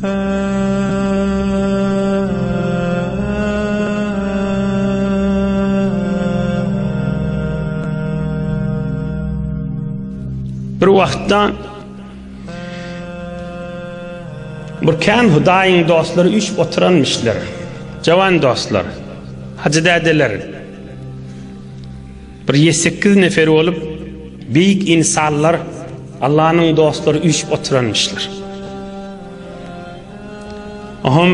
Bir wagtda bir kän Hudaýyň dostlary üýşüp oturanmyşlar. Jawan dostlar, hajy dädeler. Bir ýedi-sekiz nefer bolup, beýik ynsanlar, Allanyň dostlary üýşüp oturanmyşlar. Ohm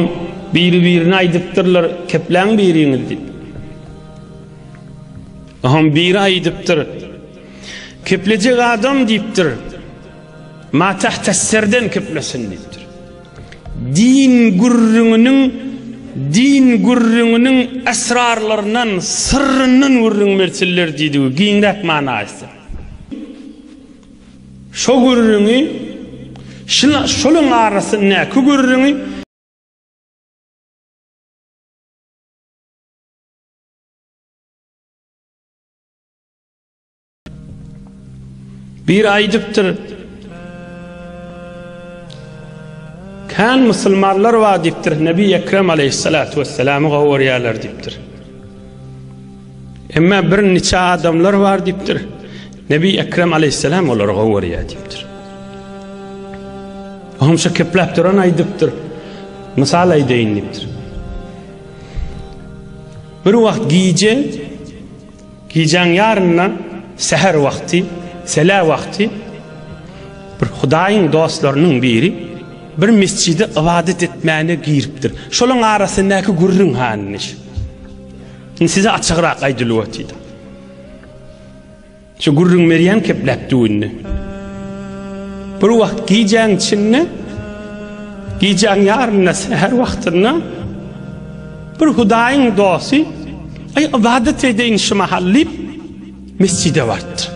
biri-birine aýdypdyrlar, kepläň biriňiz diýip. Ohm biri aýdypdyr, keplejek adam diýipdir, ma tahtasserden keplesin diýipdir. Din gürrüňiniň din gürrüňiniň esrarlaryndan, syrryndan gürrüň bersinler diýdigi giňräk mana aýtsa. Şo gürrüňi şolaň arasyndaky gürrüňi Biri aýdypdyr, Kän musulmanlar bar diýipdir, Nebi Ekrem aleýhissalatu wesselamy gowy görýärler diýipdir. Emma bir niçe adamlar bar diýipdir. Nebi Ekrem aleýhissalam olary gowy görýär diýipdir. Oňam şu kepläp duran aýdypdyr. Mysal aýdaýyn diýipdir. Bir wagt gije Gijäň ýarynda, säher wagty, sele wagty bir Hudaýyň dostlarynyň biri bir mesjide ybadat etmäne giripdir. Şolaň arasyndaky gürrüň hanyny. Indi size açygrak aýdylyp otyr. Şu gürrüň berýän kepläp düwündi. Bir wagt gijäň içinde, gijäň ýarynda, säher wagtynda bir Hudaýyň dosty, aý ybadat edeýin şu mahal diýip, mesjide barypdyr.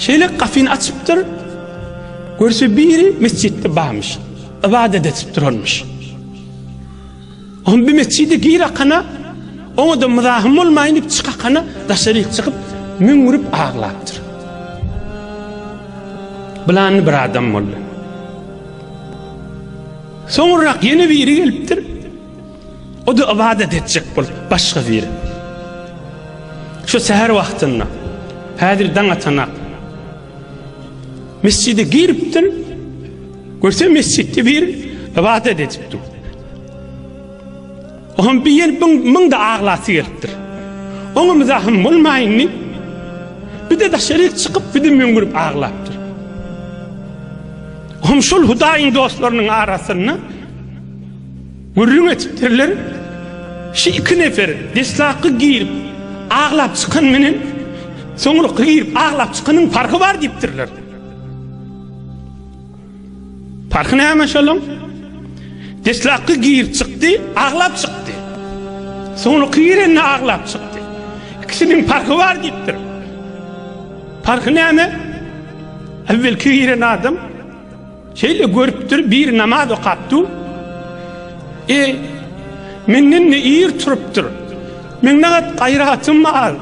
Şeýle gapyny açypdyr, görse biri mesjitde barmyş, ybadat edip duranmyş. Oňa bir mesjide gir akana, oňa-da myzahym bolmaýyn diýip çyk akana, daşaryk çykyp, müňürip aglapdyr. Bylany bir adam boldy. Soňrak ýene biri gelipdir. O-da ybadat etjek bolup, başga biri. Şu säher wagtynda, häzir daň atanak, mesjide giripdir. Görse mesjitde bir ybadat edip dur. Oňa bir ýer müň de aglasy gelipdir. Oňa müzahym bolmaýyn diýip, bir de daşaryk çykyp, bir de müňgürip aglapdyr. Oňa şol Hudaýyň dostlarynyň arasynda gürrüň etipdirler. Şu iki nefer deslapky girip aglap çykan menen soňraky girip aglap çykanyň parhy bar diýipdirler. Parhy näme şolaň? Deslapky girip çykdy, aglap çykdy. Soňraky girende aglap çykdy. Ikisiniň parhy bar diýipdir. Parhy näme? Evvelki giren adam şeýle görüpdir, bir namaz okap dur. E, menden ne ir turupdyr. Men nagat gaýratym bar.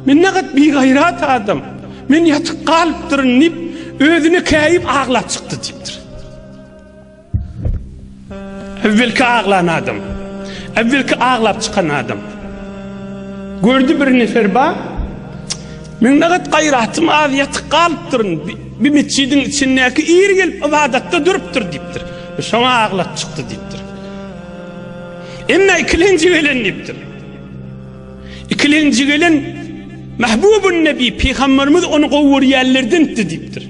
Men nagat bigaýrat adam. Men ýatyp galypdyryn diýip, özüne käýip aglap çykdy diýipdir. Evvelki aglan adam. Evvelki aglap çykan adam. Gördi bir nefer bar. Men nagat gaýratym az ýatyp galypdyryn. Bir mesjidiň içindäki ir gelip ybadatda durupdyr diýipdir. Şoňa aglap çykdy diýipdir. Emma ikilenji gelen diýipdir. Ikilenji gelen Mahbubun Nebi Pygamberimiz ony gowy görýänlerdendi diýipdir.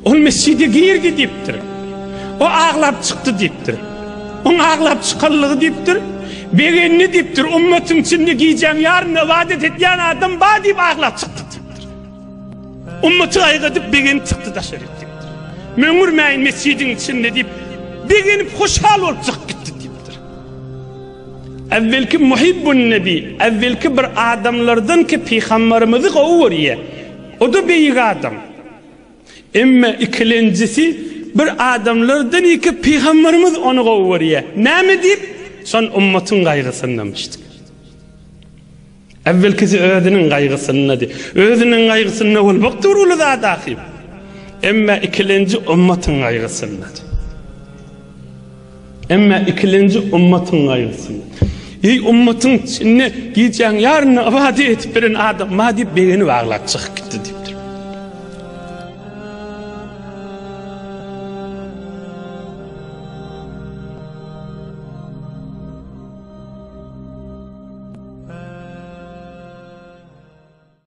Ol mesjide girdi diýipdir. O aglap çykdy diýipdir. Oň aglap çykanlygy diýipdir. Begendi diýipdir. Ummatyň içinde gijäň ýarynda ybadat edýän adam bar diýip aglap çykdy diýipdir. Ummaty gaýgy edip begenip çykdy daşary diýipdir. Möňürmäýin mesjidiň içinde diýip begenip hoşal bolup çykyp gitdi diýipdir. Äwwelki muhibbun nebi, äwwelki bir adamlardan ki pygambarymyzy gowy görýä. O-da beýik adam. Emma ikilenjisi bir adamlardan ki pygambarymyz ony gowy görýä. Näme diýip? Şon ummatyň gaýgysyndamyşdyk. Äwwelkisi özüniň gaýgysyndady. Özüniň gaýgysynda bolmak dur uly zat ahyr. Emma ikilenji ummatyň gaýgysyndady. Emma ikilenji ummatyň gaýgysynda. Eý ummatyň içinde gijäň ýarynda ybadat edip beren adam bar diýip begenip aglap çykyp gitdi diýip.